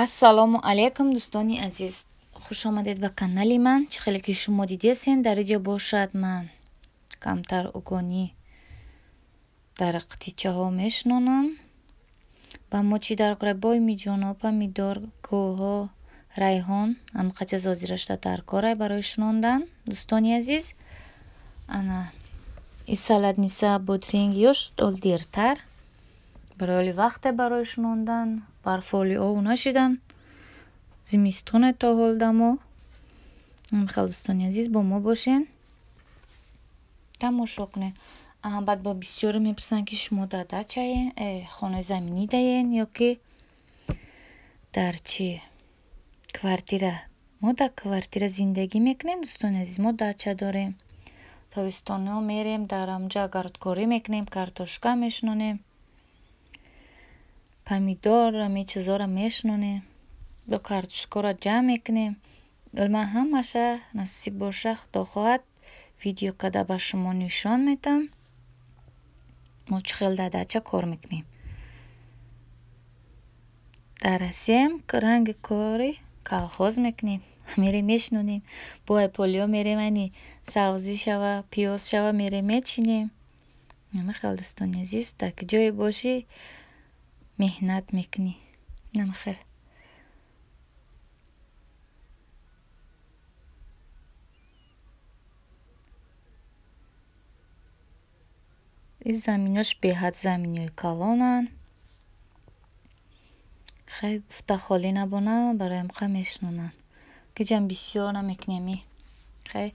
Ассалому алайкум, дӯстони азиз, хуш омадед ба канали ман. Чӣ хеле ки шумо дидесен, дар иҷо бошад ман камтар угонӣ дар қитичаҳо мешинонам. Ба мо чӣ дар кора? Боймиҷоно, помидор, гулҳо, райҳон, ҳамқача зозира шуда дар корай барои шинондан, дӯстони азиз. Ана и салатница, бодринг ёш ол дертар, барои оли вақте барои шинондан, барфоли ов нашидан, зимистоне то ҳол дамо. Хел, дӯстони азиз, бо мо бошен, тамошо кунед. Баъд бо бисёре мепурсанд, ки шумо дар дачаен, хонаи заминӣ даен ё ки дар чӣ квартира. Мо дар квартира зиндагӣ мекунем, дӯстони азиз, мо дача дорем. Тобистониҳо мерем, дар ҳамҷо огородкорӣ мекунем, картошка мешинонем, помидор, ҳамин чизҳоро мешинонем, бо картошкаро ҷамъ мекунем. Ман ҳамаша, насиб боша, худо хоҳад, видео карда ба шумо нишон медам, мо чӣ хел дар дача кор мекунем. Дар Россияам ранги кори колхоз мекунем, мерем мешинонем, бо полиҳо мерем, ани сабзӣ шава, пиёз шава, мерем мечинем. Намихел, дӯстони азиз, дар ки ҷое бошӣ, меҳнат мекунӣ. Намихел. Ин заминош беҳад заминиҳои калонанд. Хай, гуфта холӣ набонам, барои ҳамқа мешинонанд. Киҷам бисёр намекунем. Хай,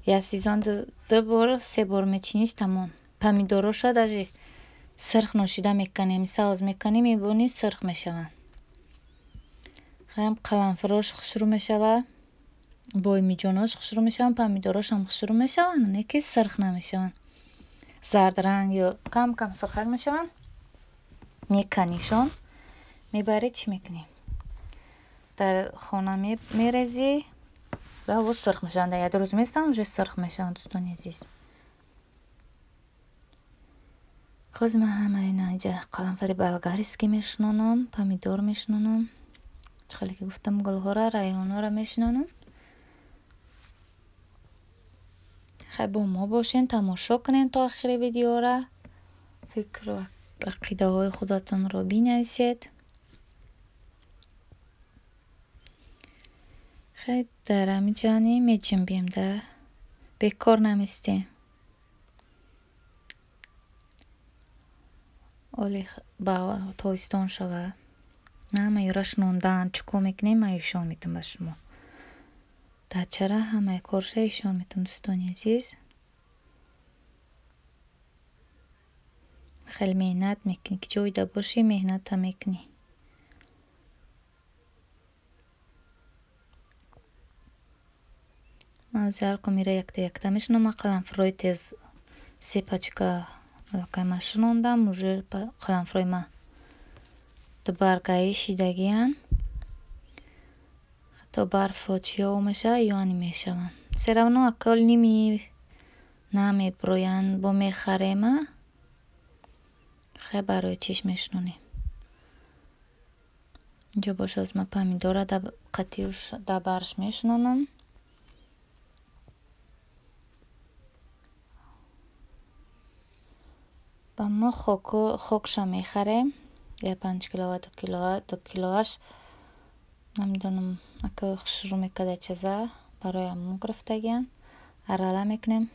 як сезон ду бор, се бор мечиниш, тамом. Помидороша даже сирх ношида мекунем, сабз мекунем, мебинӣ, сирх мешаванд. Хаям қаламфурош хушрӯ мешава, боймиҷонош хушрӯ мешаванд, помидорошам хушрӯ мешаванд, не ки сирх намешаванд. Зардранг ё кам кам сирхак мешаванд. Меканишон, мебарӣ, чӣ мекунӣ? Дар хона мерезӣ ва боз сирх мешаванд. Дар як рӯз местанд, уже сирх мешаванд, дӯстони азиз. Хоз ман ҳама инаҷа қаламфари болгарский мешинонам, помидор мешинонам. Чӣ хеле ки гуфтам, гулҳоро, райҳонҳоро мешинонам. Хай, бо мо бошен, тамошо кунед то охири видеора. Фикру ақидаҳои худатонро бинависед. Хай, дар ҳамин ҷо меҷунбем, да бекор наместем. Оли ба тобистон шава, ҳама ёра шинондан чӣ кор мекунем, ман ишон метам ба шумо. Дачара ҳамаи корша ишон метам, дӯстони азиз. Хеле меҳнат мекунӣ, ки ҷойда бошӣ, меҳната мекунӣ. Ман ози ҳар кун мера якта якта мешинонам. Ман қаламфурои тез се пачка аллакай ман шинондам, уже қаламфурои ман ду баргаи шидагианд. То барфо чиё мешава, ёани мешаванд. Всё равно акал ними намеброянд, бо мехарема. Хай, барои чиш мешинонем. Инҷо боша, оз ман помидора қатиуш дар барш мешинонам. Ба мо хокша мехарем, я 5 килова, 2 килова, 2 килоаш намедонам, ака хушрӯ мекарда чиза, барои ҳамон гирифтагиам. Арала мекунем.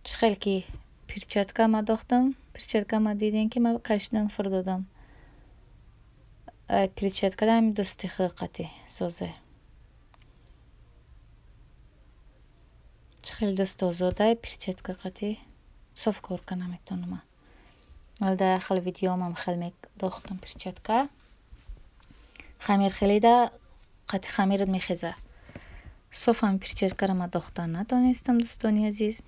Чӣ хел ки перчатка ма дохтам, перчатка ма дидем, ки ма кашидам, фур додам. Перчатка ҳами дасти худ қатӣ созе. Чӣ хел даст озодай, перчатка қатӣ соф кор карда наметавонам ман. Вале дар як хел видеомам хел медохтам перчатка. Хамир хелида қати хамират мехеза. Соф ҳами перчаткаро ман дохтан натонистам, дӯстони азиз.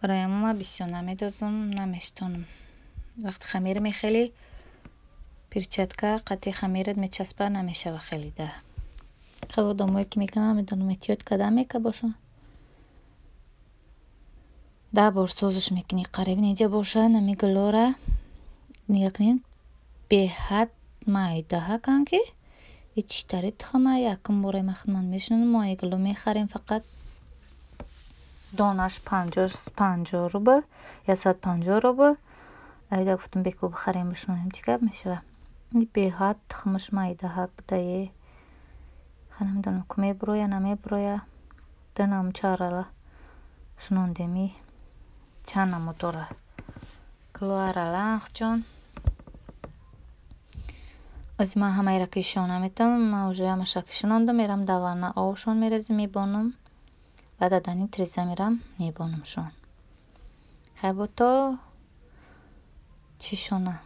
Барои ҳамон ман бисёр намедозам, намештонам. Вақти хамир мехелӣ, перчатка қати хамират мечаспа, намешава хелида. Хеле одамое ки мекунанд, намедонам, эҳтиёт карда мека бошанд. 10 бор созиш мекунӣ. Қариб неҷа бошад, нами гулора нигаҳ кунед, беҳад майдаҳакан ки и читари тухма якум бора ман мешунам. Мо иглу мехарем фақат. Донаш 50 рубл, 150 рубл. Айда гуфтам беку бихарем бишунем чӣ гап мешава. И беҳад тухмаш майдаҳак будае. Ха намедонам ку мебуроя намебуроя. Динам чарала шунондеми чанд намуд дора. Гулуаралахҷон. Ози ман ҳамаеро ки шона метам, ман уже ҳамаша ки шунондам, мерам дар ванна обшон мерезем, мебонам. Баъд адани треза мерам мебонамшон. Хай бо то чӣ шона?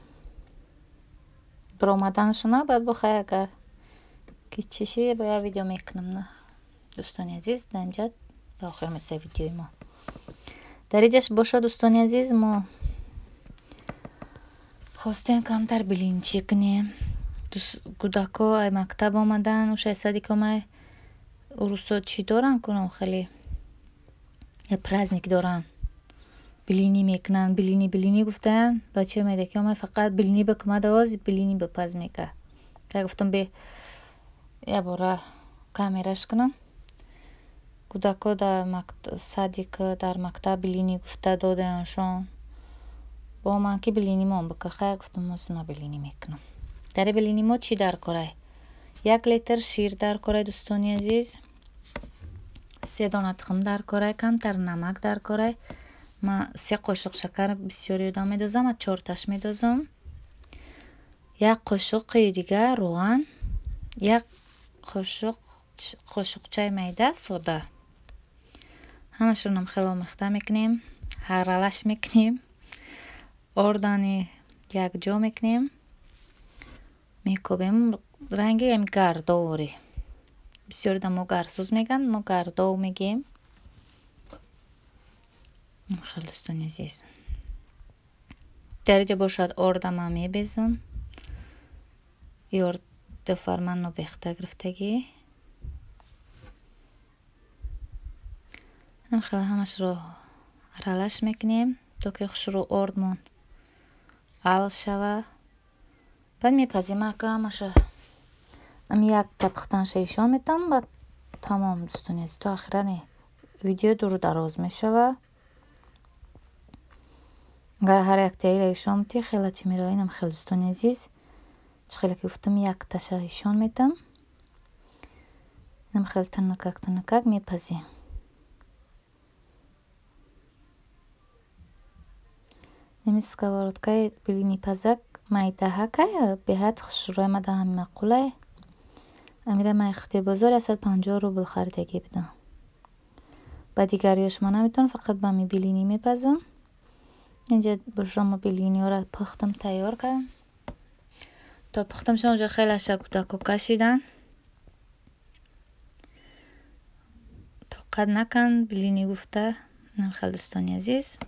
Биромаданшона баъд бо хай агар ки чӣ ши бо як видео мекунам. На дӯстони азиз, дар инҷа ба охир мерасад видеои мо. Дар инҷаш бошад дӯстони азиз, мо хостем камтар блинчи кунем. Кӯдако ай мактаб омадан, ӯша садик омай, урусо чӣ доранд кунам хеле праздник доранд. Блини мекунанд, блини блини гуфтаанд. Бачаи майдаки омай фақат блини бикумад, ози блини бипаз мекард. Хай гуфтам бе як бора камераш кунам. Кӯдако дар садик, дар мактаб блини гуфта додаяншон. Бо ман ки блинимон бика. Хай гуфтам ози ман блини мекунам. Дар блини мо чӣ дар корай? 1 литр шир дар корай дӯстони азиз. 3 дона тухм дар корай, камтар намак дар корай. Ман 3 қошуқ шакар бисёр ёдам медозам, а 4таш медозам. 1 қошуқи дигар рӯған, 1 қошуқчаи майда сода. Ҳамашонам хеле омехта мекунем, аралаш мекунем, ордани якҷо мекунем, мекобем. Ранги ами гардовори. Бисёр мо гарсӯз мегӯянд, мо гардов мегӯем. Хеле дӯстони азиз. Дар инҷа бошад орда ман мебезам. И орд ду фарман нобехта гирифтагӣ. Хеле ҳамашро аралаш мекунем то ки хушрӯ ордмон ал шава. Баъд мепазем ака ҳамаша. Ами якта пухтанша ишон метам, баъд тамом дӯстони азиз. То охира не видео дуру дароз мешава. Агар ҳар яктаиро ишон метӣ хеле чӣ мерава. Инам хеле дӯстони азиз, чӣ хеле ки гуфтам якташа ишон метам. Инам хеле тунукак тунукак мепазем. Ами сковородкаи блинипазак майдаҳакай, беҳад хушрӯй омада, ҳами маъқулай. Амира ман ихтиёр бозор 150 рубл харидагӣ будам. Ба дигариёш ман наметавонам, фақат ба ами блини мепазам. Инҷа бошам ма блиниҳоро пухтам, тайёр кардам. То пухтамшон уже хеле аша кӯдако кашиданд. Тоқат наканд блини гуфта. Инам хеле дӯстони азиз.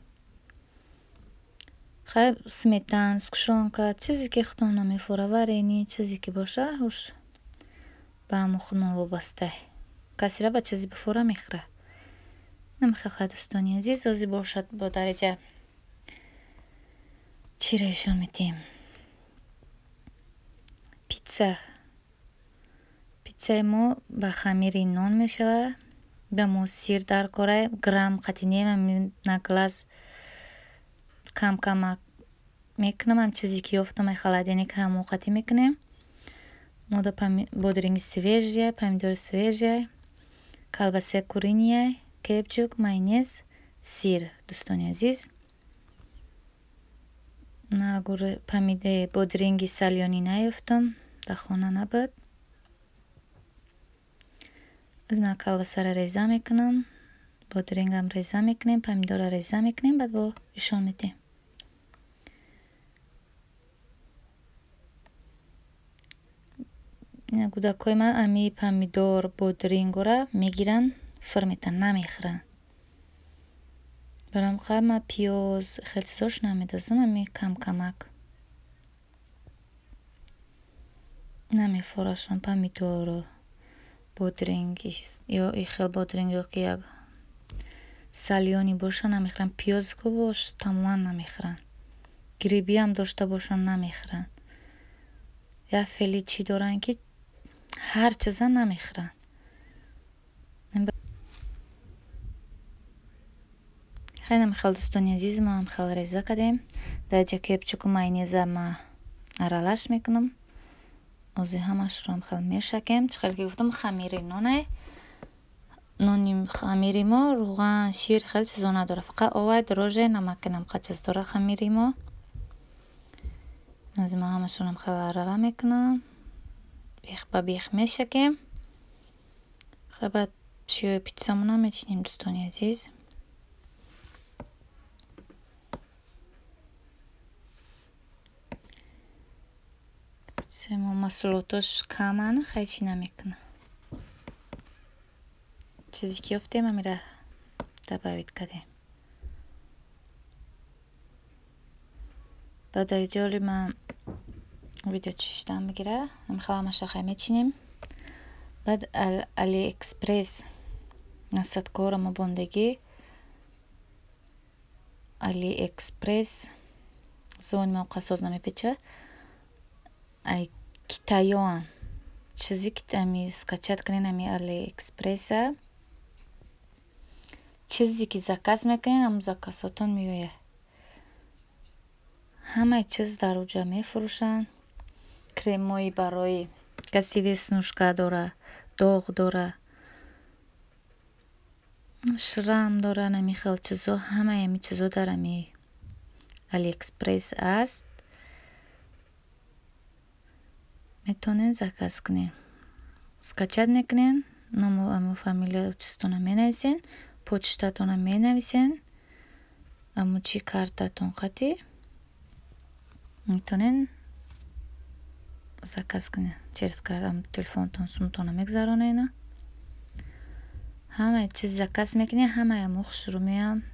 Хай сметан, сгущёнка, чизе ки худтон намефора, варени, чизе ки боша, уш ба ҳамон худмон вобаста. Касера ба чизе бифора мехӯрад. Инам хеле дӯстони азиз, ози бошад бо дараҷа чиро ишон метиҳем? Питса. Питсаи мо ба хамири нон мешавад. Ба мо сир дар корай, грамм қатъи не, на глаз кам кам мекунам, ҳам чизе ки ёфтам ай холодильник ҳамо қатъи мекунем. Мода бодринги свежия, помидори свежия, колбаса куриния, кетчуп, майонез, сир. Дӯстони азиз, ман бодринги салёнӣ наёфтам, дар хона набуд. Аз ман колбасаро реза мекунам, бодрингам реза мекунем, помидорро реза мекунем, баъд бо ишон метиҳем. Кӯдакҳои ман ами помидор, бодрингора мегиранд, фир метаҳанд, намехӯранд. Барам хай ман пиёз хеле чизош намедозам, ами камкамак. Намефорашон помидору бодринг ё и хел бодринг ё ки як салёни боша намехӯранд. Пиёз ку бош тамоман намехӯранд. Грибиам дошта бошанд намехӯранд. Як феъли чӣ доранд, ки ҳар чиза намехӯранд. Хеле хел, дӯстони азиз, ма ҳам хел реза кардем. Дар ҷа кетчупу майонеза ма аралаш мекунам. Ози ҳамашро ҳам хел мешакем. Чӣ хел ки гуфтам, хамири ноне. Нони хамири мо рӯған, шир хеле чизо надорад. Фақат овай, дрожжи, намак, намқа чиз дорад хамири мо. Ози ма ҳамашро ҳам хел арала мекунам. Бех ба бех мешакем. Хел баъд чиёи питсамона мечинем, дӯстони азиз. Мо маҳсулотош каманд, хеле чӣ намекунад. Чизе ки ёфтем, ҳамира добавить кардем. Баъд дар иҷоли ман видео чиштан мегира. Ҳамихел ҳамаша хай мечинем. Баъд Алиэкспресс насадкора мо бондагӣ. Алиэкспресс забони ман қасоз намепечад. Ай китаёан. Чизе ки ами скачать кунен ами Алиэкспресса. Чизе ки заказ мекунен, ҳамун заказотон меояд. Ҳамаи чиз дар уҷа мефурӯшанд. Кремҳои барои каси веснушка дора, доғ дора, шрам дора, ҳамин хел чизо, ҳамаи ҳамин чизо дар ами Алиэкспресс аст. Метавонед заказ кунед. Скачать мекунед, ному аму фамилия, отчествотонро менависен, почтатонро менависен, аму чӣ картатон қатӣ метавонед заказ кунед. Через телефонтон сумтонро мегзаронед. Ҳамаи чиз заказ мекунед, ҳамаи аму хушрӯ меянд.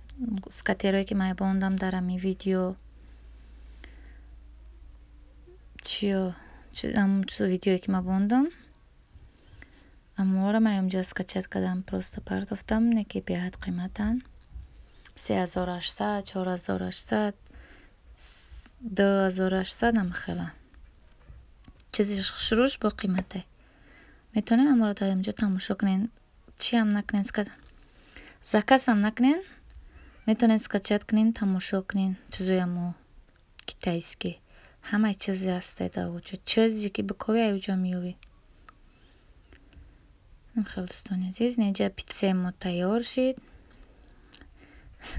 Скатерое ки ман бондам дар ами видео, чиё ҳамун видеое ки ман бондам, аморо ман инҷо скачать кардам, просто партофтам, не ки беҳад қиматанд. 3800, 4800, 2800 ҳамахеланд. Чизи хушрӯш бо қимате. Метавонед аморо дар инҷо тамошо кунед. Чиам накунед, заказам накунед, метавонед скачать кунед, тамошо кунед чизои амо китайский. Ҳамаи чизе ҳаста дар уҷо. Чизе ки биковӣ, ай уҷо меёвӣ. Хел, дӯстони азиз, инҷа питсаи мо тайёр шид.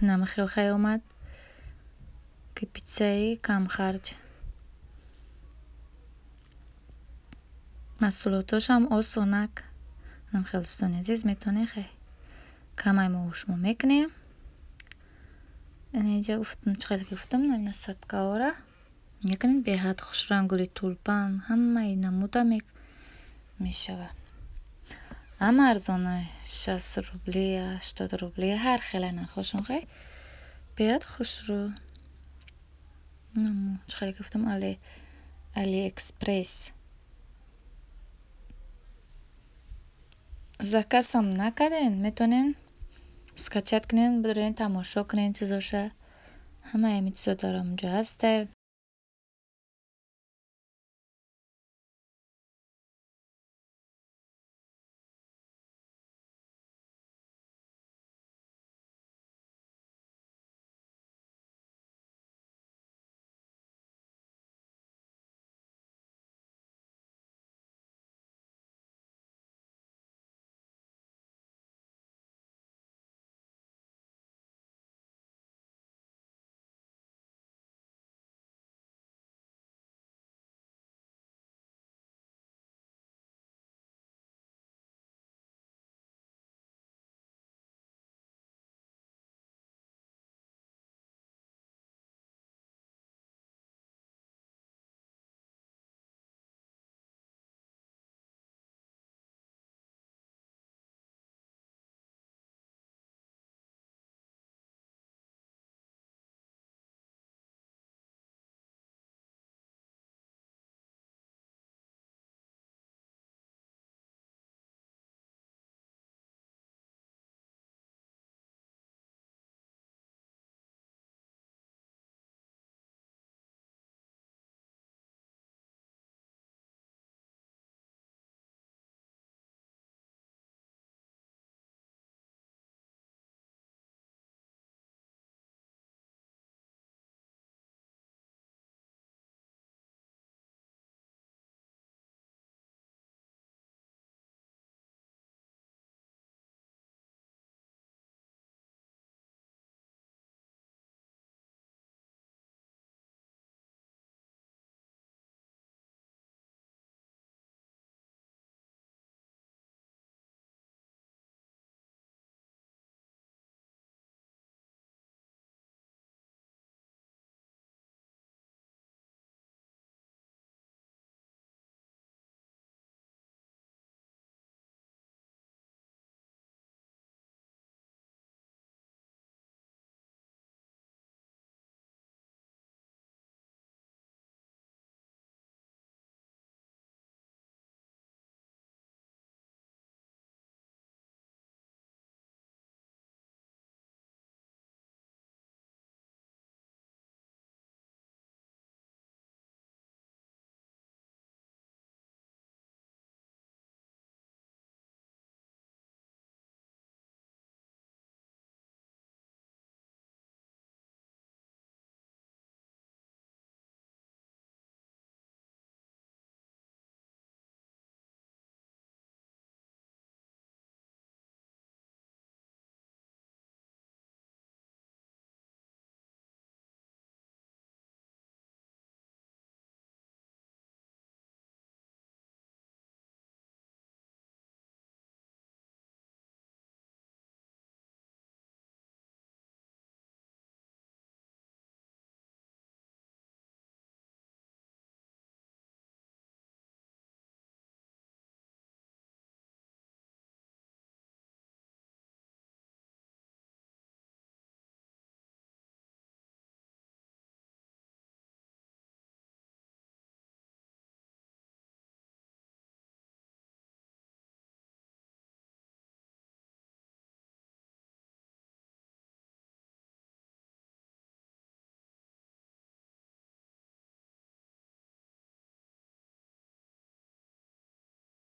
Намахел хай омад, ки питсаи камхарҷ. Маҳсулотошам осонак. Хел, дӯстони азиз, метавонед хай камай мо шумо мекунем. Инҷа гуфтам, чӣ хел ки гуфтам, насадкаора мекунем, беҳад хушранг, гули тулпан, ҳамаи намуда мешавад. Ҳама арзона, 60 рубли, 80 рубли, ҳар хеле нархошон хай беҳад хушрӯ. Чӣ хеле ки гуфтам, Алиэкспресс. Заказам накарден, метавонед скачать кунед, бидорен тамошо кунед чизоша. Ҳамаи ҳамин чизо дар онҷо ҳаста.